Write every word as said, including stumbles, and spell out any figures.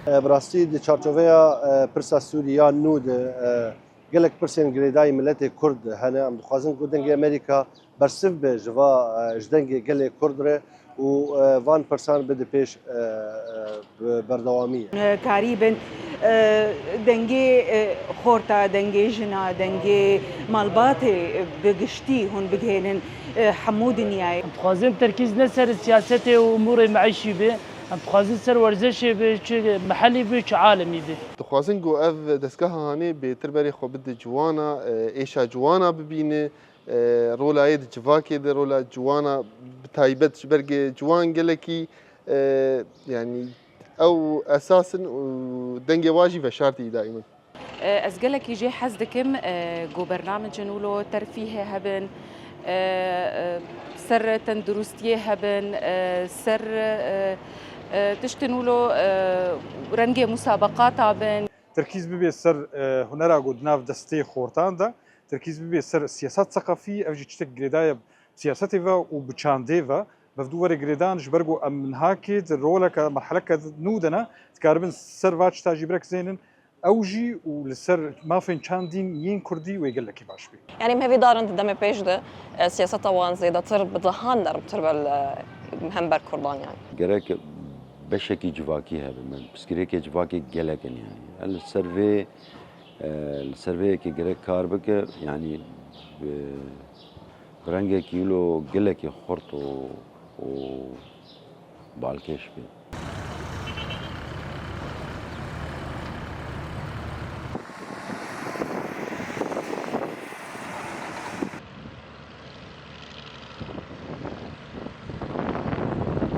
E, bi rastî di çarçoveya, e, pirsa Sûrî ya nû de, e, gelek pirsên girêdayî miletê Kurd hene. Em dixwazin ku dengê Amerîka bersiv be ji va, e, ji dengê gelê Kurd re û, e, van pirsan bide pêş, e, e, bi berdewamiyê. Karî bin, e, dengê, e, xorta, dengê jina, dengê malbatê, e, bi giştî hûn bigihênin, e, hemû dinyayê. Em dixwazin terkîz ne ser siyasetê û umûrê meîşî be, em dixwazin ser werzişê be, çi mehellî be, çi alemî be. Dixwazin ku ev destgeha hanê bêtir berê xwe bide ciwana, e, êşa ciwana bibîne, e, rola yê di civakê de, rola ciwana bi taybet ji ber ku ciwan gelekî, e, yanî ew esas in û dengê wa jî veşartî daîmin. E, ez gelekî jê hez dikim, e, ku bernamecên wilo terfîhê hebin, e, e, ser tenduristiyê hebin, e, ser, e, e, tiştên wilo, e, rengê musabeqata bin. Terkîz bibe ser, e, hunera ku di nav destê xortan de, terkîz bibe ser siyaset seqafî, ev jî tiştek girêdaye bi siyasetê ve û bi çandê ve. Bi vê dû were girêdan, ji ber ku em niha kê di roleke, merheleke nû de ne, dikaribin ser va tişta jî bi rê zênin, ew jî û li ser mafên çandîn yên Kurdî wê gelekî baş bê. Yanî em hêvîdar in di demê pêş de, e, siyaseta wan zêdetir bi dehan nermtir be li hember Kurdan yanî. Gerek beşekî civakî hebe, me pirsgirêkê civakê gelek in yanî. Li ser vê, e, li ser vê yekê gerek kar bike, yanî, e, bi rengekî wilo gelekî xurt û, û balkêş be.